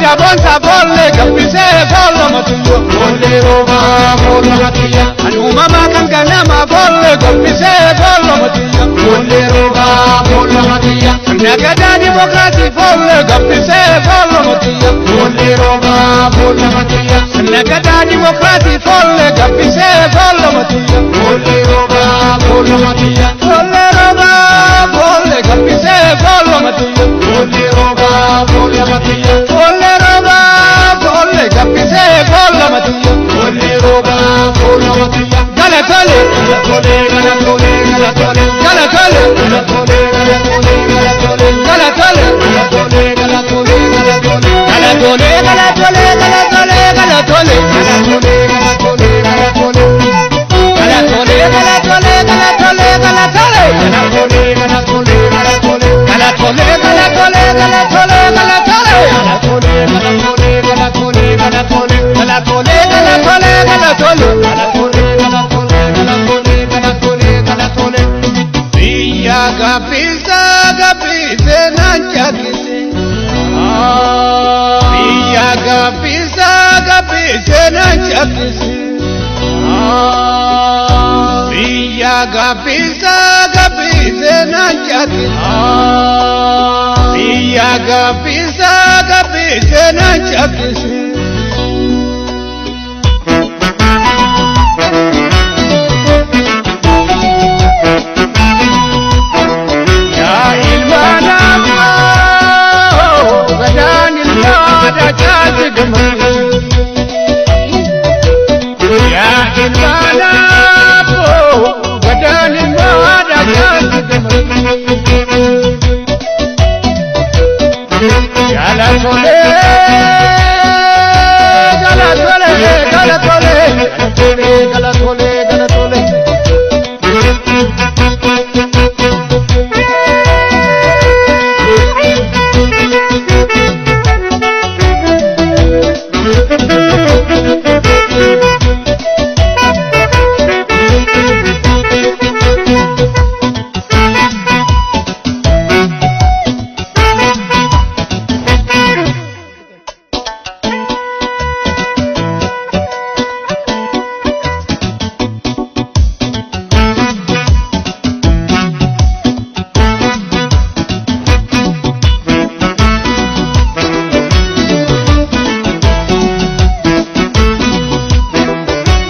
Aadaa boonsaa foollee gabbisee foolla matiyya. Foollee roobaa foolla matiyya. Kan uumamaa kan ganamaa foollee gabbisee foolla matiyya. Foollee roobaa foolla matiyya. Sirna gadaa dimookiraasii foollee gabbisee foolla matiyya. Foollee roobaa foolla matiyya. Sirna gadaa dimookiraasii foollee gabbisee foolla matiyya. Foollee roobaa foolla matiyya. Foollee roobaa foollee gabbisee foolla matiyya. Foollee roobaa foolla matiyya. Foollee roobaa foollee gabbisee foolla matiyya. Foollee roobaa foolla matiyya. Galatoolee Galatoolee galatoolee galatoolee. galatoolee Galatoolee galatoolee galatoolee. galatoolee Galatoolee galatoolee galatoolee. galatoolee galatoolee galatoolee galatoolee. Galatoolee galatoolee galatoolee. Galatoolee galatoolee galatoolee galatoolee. Galatoolee galatoolee galatoolee. Galatoolee galatoolee galatoolee galatoolee. Galatoolee galatoolee galatoolee galatoolee. Galatoolee galatoolee galatoolee. Galatoolee galatoolee galatoolee galatoolee galatoolee. Biyya gabbisa gabbise naan caakkise. Biyya gabbisa gabbise naan caakkise. Biyya gabbisa gabbise naan caakkise. Biyya gabbisa gabbise naan caakkise. Yaa ilma namaa gadaan ilmaadha caalti gammadee. Yaa ilma namaa gadaan ilmaadha caalti gammadee. Galatoolee galatoolee galatoolee galatoolee galatoolee galatoolee.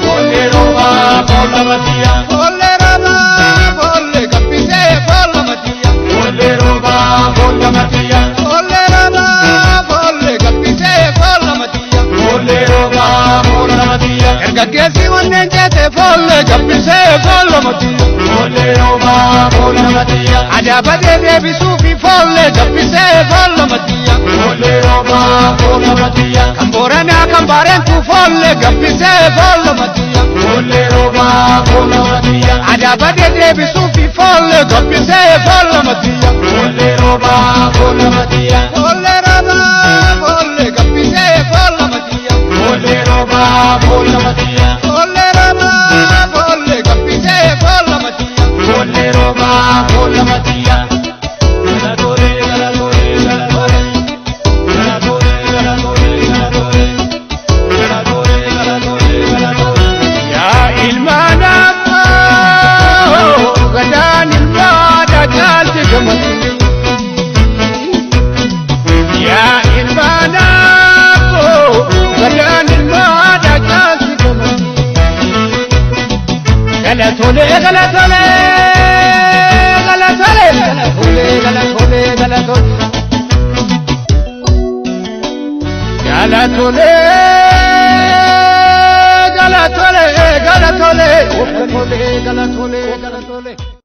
Foollee roobaa foolla matiyya. Foollee roobaa foollee gabbisee foolla matiyya. Foollee roobaa foolla matiyya. Foollee roobaa foollee gabbisee foolla matiyya. Foollee roobaa foolla matiyya. Dargaggeessi wanneen ceete foollee gabbisee foolla matiyya. Foollee roobaa foolla matiyya. Adaabadee deebisuu fi foollee gabbisee foolla matiyya. Foollee roobaa foolla matiyya. Kan Booranaa kan Baareentuu foollee gabbisee foolla matiyya. Foollee roobaa foolla matiyya. Adaabadee deebisuu fi foollee gabbisee foolla matiyya. Foollee roobaa foolla matiyya. Foollee roobaa foollee gabbisee foolla matiyya. Foollee roobaa foolla matiyya. Foollee roobaa foollee gabbisee foolla matiyya. Foollee roobaa foolla matiyya. Galatoolee galatoolee galatoolee. Galatoolee galatoolee galatoolee. Galatoolee galatoolee galatoolee. Yaa ilma namaa gadaan ilmaadha caalti gamatti. Yaa ilma namaa gadaan ilmaadha caalti gamatti. Galatoolee galatoolee galatoolee galatoolee galatoolee galatoolee. Galatoolee galatoolee galatoolee galatoolee galatoolee galatoolee.